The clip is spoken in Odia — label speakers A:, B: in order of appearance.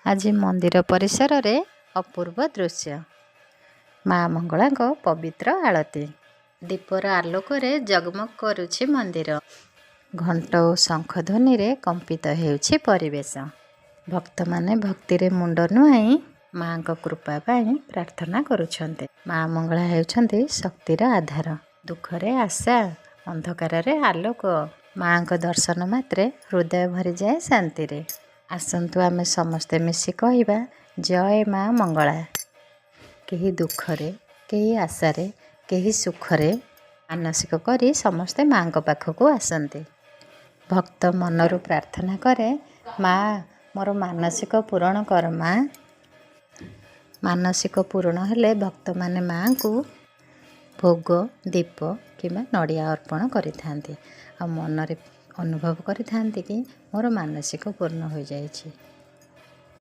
A: ଆଜି ମନ୍ଦିର ପରିସରରେ ଅପୂର୍ବ ଦୃଶ୍ୟ, ମା ମଙ୍ଗଳାଙ୍କ ପବିତ୍ର ଆଳତୀ। ଦୀପର ଆଲୋକରେ ଜଗମଗ କରୁଛି ମନ୍ଦିର। ଘଣ୍ଟ ଓ ଶଙ୍ଖ ଧ୍ୱନିରେ କମ୍ପିତ ହେଉଛି ପରିବେଶ। ଭକ୍ତମାନେ ଭକ୍ତିରେ ମୁଣ୍ଡ ନୁଆଇଁ ମାଙ୍କ କୃପା ପାଇଁ ପ୍ରାର୍ଥନା କରୁଛନ୍ତି। ମା ମଙ୍ଗଳା ହେଉଛନ୍ତି ଶକ୍ତିର ଆଧାର, ଦୁଃଖରେ ଆଶା, ଅନ୍ଧକାରରେ ଆଲୋକ। ମାଙ୍କ ଦର୍ଶନ ମାତ୍ରେ ହୃଦୟ ଭରିଯାଏ ଶାନ୍ତିରେ। ଆସନ୍ତୁ ଆମେ ସମସ୍ତେ ମିଶି କହିବା, ଜୟ ମା ମଙ୍ଗଳା। କେହି ଦୁଃଖରେ, କେହି ଆଶାରେ, କେହି ସୁଖରେ ମାନସିକ କରି ସମସ୍ତେ ମାଙ୍କ ପାଖକୁ ଆସନ୍ତି। ଭକ୍ତ ମନରୁ ପ୍ରାର୍ଥନା କରେ, ମା ମୋର ମାନସିକ ପୂରଣ କର ମା। ମାନସିକ ପୂରଣ ହେଲେ ଭକ୍ତମାନେ ମାଙ୍କୁ ଭୋଗ, ଦୀପ କିମ୍ବା ନଡ଼ିଆ ଅର୍ପଣ କରିଥାନ୍ତି ଆଉ ମନରେ ଅନୁଭବ କରିଥାନ୍ତି କି ମୋର ମାନସିକ ପୂର୍ଣ୍ଣ ହୋଇଯାଇଛି।